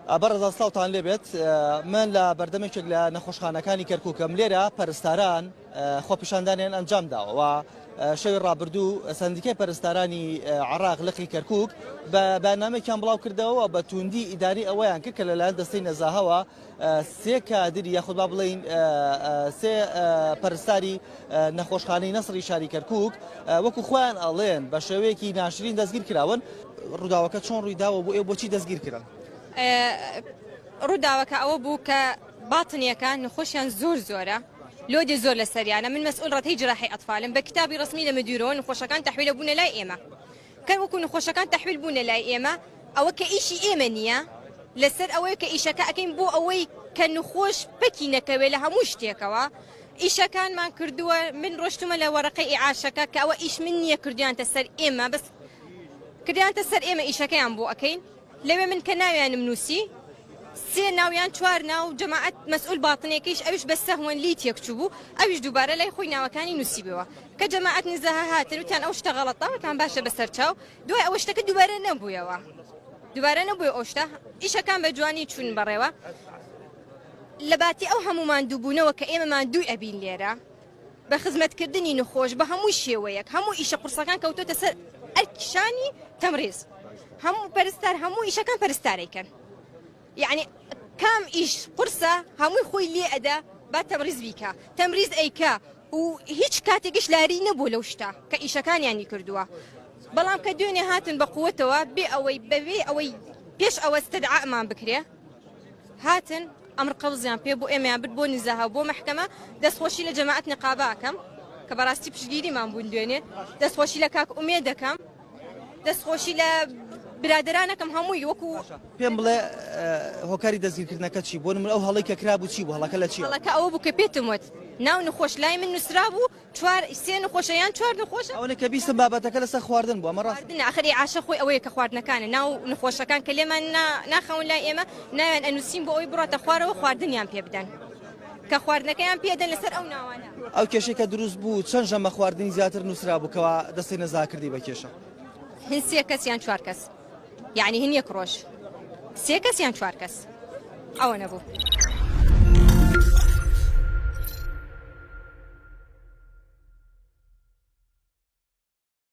بەڕێزان سڵاوتان لێبێت من لە بەردەم یەکێک لە نەخۆشخانەکانی کەرکوکم لێرە پەرستاران خۆپیشاندانیان ئەنجام داوە و شەوی ڕابردوو سەندیکای پەرستارانی عراق لقی کەرکک بە بەیاننامەیەکیان بڵاو کردەوە بە توندی ئیداری ئەوەیان کرد کە لەلایەن دەستەی نەزاهەوە سێ کادری یاخود با بڵین سێ پەرستاری نەخۆشخانەی نەسڕی شاری کەرکک وەکو خۆیان ئەڵێن بە شێوەیەکی ناشرین دەستگیر کراون ڕووداوەکە چۆن ڕوویداوە بۆ ئێوە بۆچی دەستگیر کران؟ ڕووداوەکە ئەوە بوو کە باتنیەکان نەخۆشیان زۆر زۆرە لۆدی زۆر لەسەریانە من مەسئول ڕەتەی جراحی ئەطفالم بە کتابی ڕسمی لە مدیرەوە نەخۆشەکان تەحویلە بوونە لای ئێمە کە وەکو نەخۆشەکان تەحویل بوونە لای ئێمە ئەوە کە ئیشی ئێمە نییە لەسەر ئەوەیە کە ئیشەکە ئەکەین بۆ ئەوەی کە نەخۆش پەکی نەکەوێ لە هەموو شتێکەوە ئیشەکانمان کردووە من ڕۆشتومە لە وەرەقەی ئیعاشەکە کە ئەوە ئیش من نییە کردویانتە سەر ئێمە بەس کردیانتە سەر ئێمە ئیشەکەیان بۆ ئەکەین لەوێ من کە ناویانم نووسی سێ ناو یان چوار ناو جەماعەت مەسئول باتنێکەیش ئەویش بە سەهوەن لێی تێک چووبوو ئەویش دووبارە لای خۆی ناوەکانی نووسیبەوە کە جەماعەت نزاهە هاتن وتیان ئەو شتە غەڵەتە وتمان باشە بەسەر چاو دوای ئەوە شتەکە دووبارە نەبوویەوە دووبارە نەبووی ئەو شتە ئیشەکان بە جوانی چوون بەڕێوە لە باتی ئەو هەموو ماندووبوونەوە کە ئێمە ماندووی ئەبین لێرە بە خزمەتکردنی نخۆش بە هەموو شێوەیەک هەموو ئیشە قورسەکان کەوتۆتە سەر ئەرکی شانی تەمریز هەموو پەرستار هەموو ئیشەکان پەرستارەیکەن یعنی کام ئیش قورسە هەمووی خۆی لێ ئەدا با تەمریز بیکە تەمریز ئەیکا و هیچ کاتێکیش لاری نەبوو لەو شتە کە ئیشەکانیانی کردووە بەڵام کە دوێنێ هاتن بە قوتەوە بێ ئەوەی بەوێ ئەوەی پێش ئەوە استدعامان بکرێ هاتن ئەمر قەبزیان پێ بوو ئێمەیان برد بۆ نزاهە و بۆ مەحکەمە دەستخۆشی لە جەماعەت نقابە ئەکەم کە بەڕاستی پشتگیریمان بوون دوێنێ دەستخۆشی لە کاک ئومێد دەکەم دەستخۆشی لە برادەرانەکەم هەمووی وەکو پێم بڵێ هۆکاری دەستگیرکردنەکە چی بۆ نمونە ئەو هەڵەی کە کرابوو چی بوو هەڵەکە لە چی هەڵەکە ئەوە بوو کە پێتم وت ناو نەخۆش لای من نووسرابوو چوار سێ نەخۆشە یان چوار نەخۆشە؟ ئەوەنە کە بیستم بابەتەکە لەسەر خواردن بوو ئەمە ڕاستە؟ خواردنە ئاخر ئیعاشە خۆی ئەوەیە کە خواردنەکانە ناو نەخۆشەکان کە لێمان نا ناخەون لای ئێمە ناویان ئەنووسین بۆ ئەوەی بڕاتە خوارەوە خواردنیان پێ بدەن کە خواردنەکەیان پێ دەن لەسەر ئەو ناوانە. ئەو کێشەی کە دروست بوو چەند ژەمە خواردنی زیاتر نووسرابوو کەوا دەستەی نەزاهە کردی بە کێشە؟ هن سێ کەس یان چوار کەس یەعنی هن یەک ڕۆژ سێ کەس یان چوار کەس ئەوە نەبوو.